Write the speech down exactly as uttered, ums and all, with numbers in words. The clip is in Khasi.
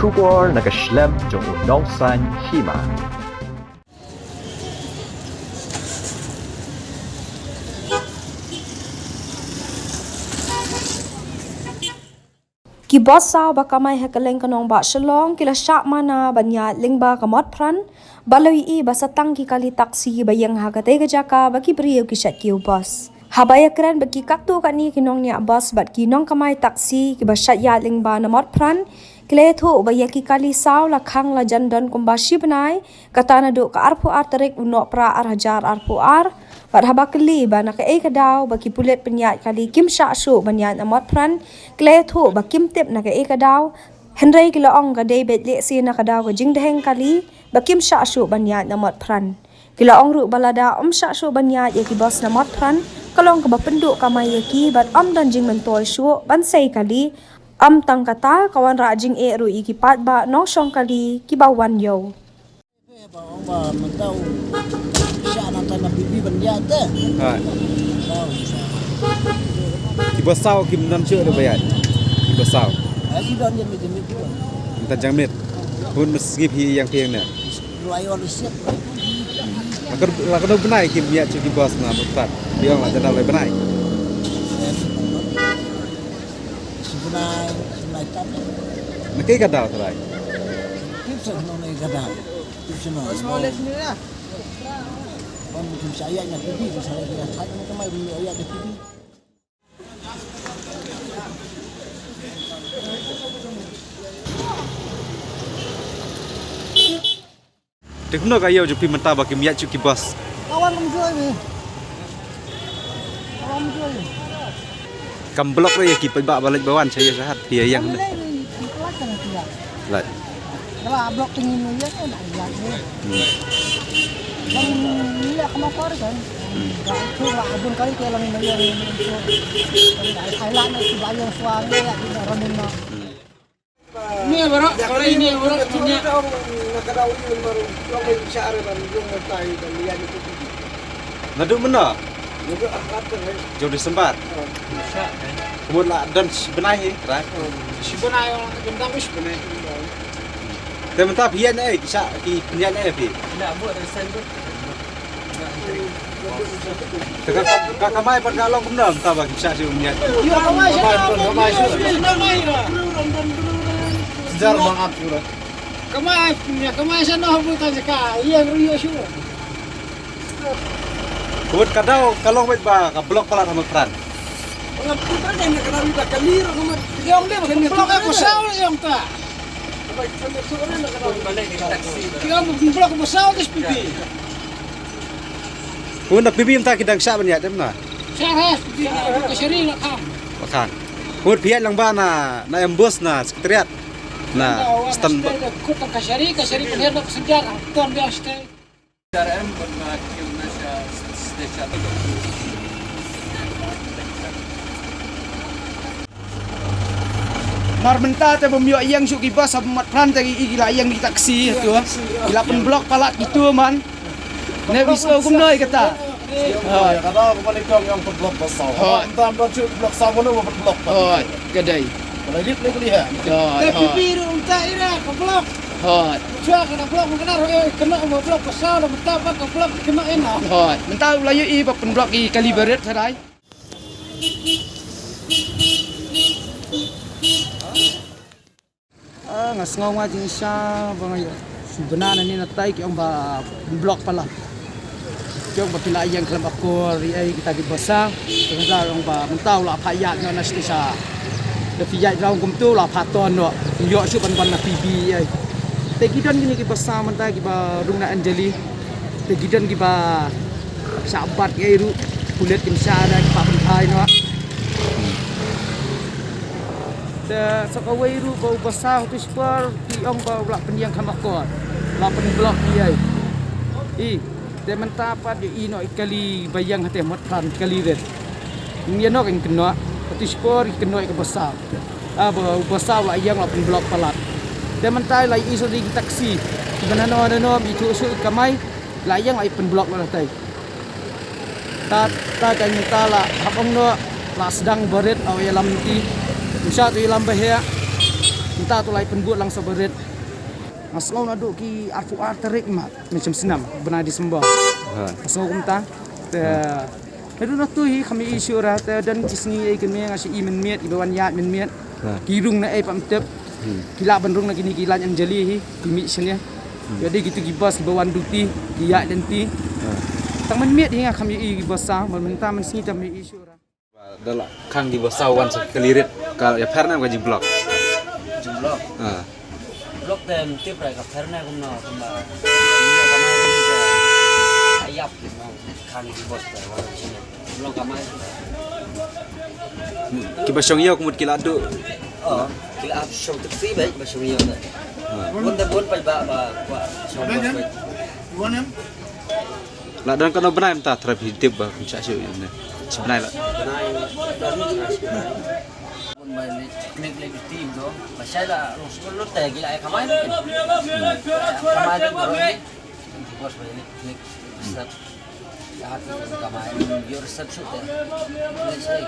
Khubor na ka shlem jong u nongsan hima. Ki bos saw ba kamai ha kylleng ka nongbah Shillong ki la shah mana ban ïaid lyngba ka Motphran, ba la ïohi ba sa tang ki kali taxi ba ïeng ha katei ka jaka ba ki briew ki shait kiew bos. Haba ïakren bad ki katto katne ki nongñiah bos bad ki nongkamai taxi kiba shait ïaid lyngba na Motphran, ki la ïathuh ba ïa ki kali saw la khang la jan don kumba shi bnai, kata naduh ka arphew ar tarik u Nohprah ar hajar arphew ar, bad haba kylli ba na kaei ka daw ba ki pulit pynïaid kali kim shah shuh ban ïaid na Motphran, ki la ïathuh ba kim tip na kaei ka daw, hynrei ki la ong ka dei beit lehse na ka daw ka jingdheng kali ba kim shah shuh ban ïaid na Motphran. Ki la ong ruh ba lada ym shah shuh ban ïaid ïa ki bos na Motphran, ka long kaba pynduh kamai ïa ki bad ym don jingmyntoi shuh ban sei kali. Ym tang kata, ka wanrah jingeh ruh ïa ki paidbah nongshong kali kiba wan ïew. Ba ong ba mynta u shah na ta na P B ban ïaid te. Hai. Mynta u shah. Ki bos saw kim don shuh ruh ba ïaid. Ki bos saw. Ai, ki don jingmit, jingmit ki don. Mynta jingmit. Hun mes ngip hi ïeng pieng ne. Ruh ai wan siap. La ka, la ka dei bnai kim ïaid shuh ki bos na Motphran. Biang la jana lai bnai. Shi bnai, shi bnai tam. Na kaei ka daw trai? Tip sa na kaei ka daw. Tip sa na. Bang kim sa ïaid na P B, kim sa ïaid na thait na kamai, bang ïaid na P B. Te kumno ka ïew jong phi mynta ba kim ïaid shuh ki bos? Ka wan kumjuh ïa phi. Ka wan kumjuh ïa phi. Kam block re ïa ki paidbah ba leit ba wan sha ïa sha hat phi ïa ïeng. Kam leit re, kam leit re. Leit. Ka la block te ngin ïa ïeng, eh, na ïa ïeng. Hmm. Bang ni la ka ma kor kan. Hmm. Ba tu la bun kali ke lang ïa ïeng. Ai la na ki ba ïeng shuwa ïa ki ba ramin na. Hmm. Ni baroh, kali ni baroh, ni. Naduh mynno? Jong Disember. Kumut la don shi bnai hi, trai. Shi bnai, ong don shi bnai. Te mynta phi ïaid na ei, ki shah, ki pynïaid na ei phi? Te ka, ka, ka kamai pat ka long kumno mynta ba ki shah shuh mynta? Jar bang ap shuh. Kamai, kamai sha noh bu ta jaka, ïa ruh ïa shuh. Kumut ka daw ka long beit ba ka block palat ha Motphran. Block ko saw ïa ta. Ki ong block ba saw da shi P B. Kumut na P B mynta ki dang shah ban ïaid em na? Shah ha shi P B, ka shari la khang. La khang. Kumut phi ïaid lang ba na, na ambulance na secretariat. Na stand ba. Kut ka shari, ka shari pynhiar na passenger, ton biang stay. Mar mynta te bym ïoh ïeng shuh ki bus ha Motphran te ki, ki la ïeng ki taxi tu. Ki la pynblock palat kitu man. Ne wiso kumno ïa kata. Hoi. Kata kumno ïa kong ïong pynblock bus saw. Hoi. Mynta ym don shuh block saw, kumno ba pynblock. Hoi, ka dei. Hoi, hoi. Hoi. Chwa ka na block, ka na ro, eh, kena ka block bus saw, na mynta ba ka block kena ena. Hoi. Mynta u la ïohi ba pynblock ïa kali barit tharai. Ah, nga sngew nga jingshisha ba nga ïoh. Shu bna na ne na tai ki ong ba block palat. Ki ong ba ki la ïeng khlem akor ïa kita ki bus saw. Ki ong ba mynta u la phah ïaid noh na sha. Da phi ïaid rong kumtu u la phah ton noh. Ïoh shu ban ban na P B ïa. Te ki don kine ki bus saw mynta kiba rung na Anjali. Te ki don kiba shah bat ïa ruh, pulit kim shah da kiba pynthai noh. Te sa kawei ruh ba u bus saw tu spor ki ong ba u la pynïeng khlem akor. U la pynblock ïa. I, te mynta pat ïohi noh ïa kali ba ïeng hate Motphran kali rit. Ïa noh kan kynnoh, tu spor ki kynnoh ïa ka bus saw. Ah, ba u bus saw u la ïeng u la pynblock palat. Te mynta la ïohi shuh ki taxi. Kiba nano nano ym ithuh shuh ïa ka mai. La ïeng la pynblock la tai. Ta, ta ka mynta la hap ong noh la sdang barit u ïalam ti. Usha tu ïalam ba heh. Mynta to la pynbud lang sa barit. Nga sngew naduh ki arphew ar tarik mat, mynshem snam, bnai December. Nga sngew kumta. Te naduh nangtu hi kam ïohi shuh ra, te don ki sngi ei kane nga shu i mynmiet, kiba wan ïaid mynmiet. Ki rung na ei pat ym tip. Ki lah ban rung na kine ki line Anjali hi, ki mih shane. Ïa dei kitu ki bus kiba wan duty, ki ïaid lynti. Tang mynmiet hi nga kam ïohi ki bus sa, mynta mynsngi te kam ïohi shuh ra. Da la khang ki bus sa wan sa kali rit, ka ïapher ne ka jingblock? Jingblock. Block te ym tip ra ka pher ne kumno kumba. Ïa ka mai rit te. Ïap ki nong khang ki bus te wan sini. Kumno ka mai. Kiba shong ïew ka mut ki la duh. Oh, ki la ap shong taxi beit ba shong ïew te. Bun te bun paidbah ba kwah shong bus beit. La don kano bnai mynta, thrap hi tip ba kum shah shuh ïa ne. Shi bnai la. Bnai, bun ba ne picnic le team to. Ba shai la long skul lut te ki la ai kamai. Kamai te ba ne. Bos ba ne picnic. Sat. Ya tu kamai. Yor sat shuh te. Ne shai.